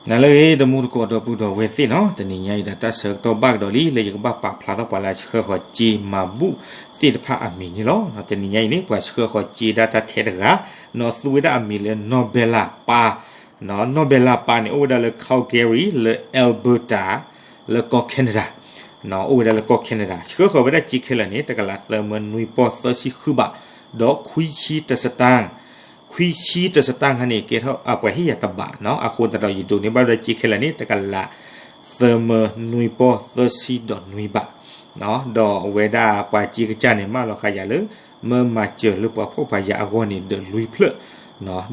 နၤလၢအဂ့ၤ တမူတကိးဒီပုၢ်ဒီဝဲၢ်သ့ၣ်နီၤ, တနံၤညါအံၤဒီးတၢ်ဆၢကတီၢ်ဘၣ်ကဒီးလံ လၢယကဘၣ်ပာ်ဖျါထီၣ်ပှၤလၢအဆှၢဃီၤစ့မၤဘူၣ်သ့ၣ်တဖၣ်အမံၤန့ၣ်လီၤ. တနံၤညါအံၤန့ၣ် ပှၤဆှၢဃီၤစ့ဒၣ်တၢ်ထဲတဂၤ, နီၢ်သူဝဲဒၣ်အမံၤလၢနီၢ်ဘဲလးပၢ်, နီၢ်ဘဲလးပၢ်န့ၣ် အိၣ်ဝဲဒၣ်လၢ Calgary လၢ Alberta လၢကီၢ် Canada, အိၣ်ဝဲဒၣ်လၢကီၢ် Canada, ဆှၢဃီၤဝဲဒၣ်စ့ခဲလၢာ်န့ၣ် တကလးသၢမၢနွံပီၢ်သၢဆံဃုဘး, ဒီးခွံဆံတစတၢၢ် ခွံဆံတစတၢၢ်ခါန့ၣ် ကဲထီၣ်အပှၤဟ့ၣ်ယၤတဘးနီၤ, အဃိသတးဒီးယဒိးန့ၢ်ဘၣ်ဝဲဒၣ်စ့ခဲလၢာ်န့ၣ် တကလးသၢမၢနွံပီၢ်သၢဆံဒီးနွံဘး, ဒီးအဝဲဒၣ်ပှၤစ့ကစၢ်န့ၣ် မၢလီၤဃာ်ယၤလၢ မၢမၤစၢၤလၢပှၤဖှီၣ်ပှၤယာ်အဂီၢ်န့ၣ် ဒၢးလွံၢ်ဖျၢၣ်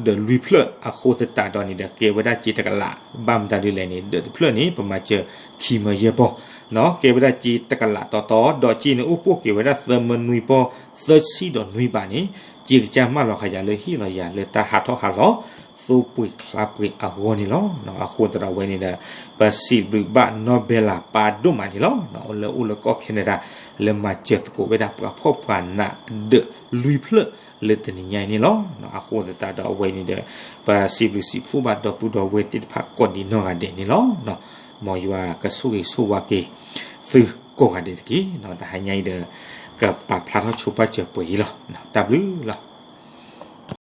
ဒၢးလွံၢ်ဖျၢၣ်အဃိသတးဒီးန့ၣ်ဒီး ကဲဝဲဒၣ်စ့တကလး, ဘၣ်မတၤဒ်လဲၣ်န့ၣ် ဒၢးတဖျၢၣ်န့ၣ် ပမၤစၢၤခံမၢယဲၢ်ပီၢ်, ကဲဝဲဒၣ်စ့တကလးတီတီ, ဒီးစ့န့ၣ်အိၣ်ပိၢ်က့ၤဝဲဒၣ်သၢမၢနွံပီၢ်သၢဆံဒီးနွံဘးန့ၣ်, စ့ကစၢ်မၢလီၤဃာ်ယၤလၢဟ့ၣ်လီၤယၤလၢတၢ်ဟးထီၣ်ဟးလီၤ သိပှ့ၤချါပှ့ၤအဂီၢ်န့ၣ်လီၤ. အဃိသတးဒီးအဝဲန့ၣ်ဒီး ပစံးဘျုးဘၣ်နီၢ်ဘဲလးပၢ်ဒိၣ်မးန့ၣ်လီၤ. လၢအိၣ်လၢကီၢ် Canada လၢမၤစၢၤသကိးဝဲဒၣ်ပှၤဖှီၣ်ပှၤနးဒၢးလွံၢ်ဖျၢၣ်လၢတနံၤညါအံၤန့ၣ်လီၤ. အဃိသတးဒီးအဝဲန့ၣ်ဒီး ပစံးဘျုးစံးဖှိၣ်ဘၣ်ဒီပုၢ်ဒီဝဲၢ်သ့ၣ်တဖၣ်ကိးဒံးနီၢ်ဂၤဒဲးန့ၣ်လီၤ. မ်ယွၤကဆိၣ်ဂ့ၤဆိၣ်ဝါက့ၤသုကိးဂၤဒဲးတက့ၢ်. တဟါညါအံၤဒီး ကပာ်ဖျါထီၣ်ဆိပာ်စၢၤပှဲၤအံၤလီၤ. တၢ်ဘျုးလီၤ.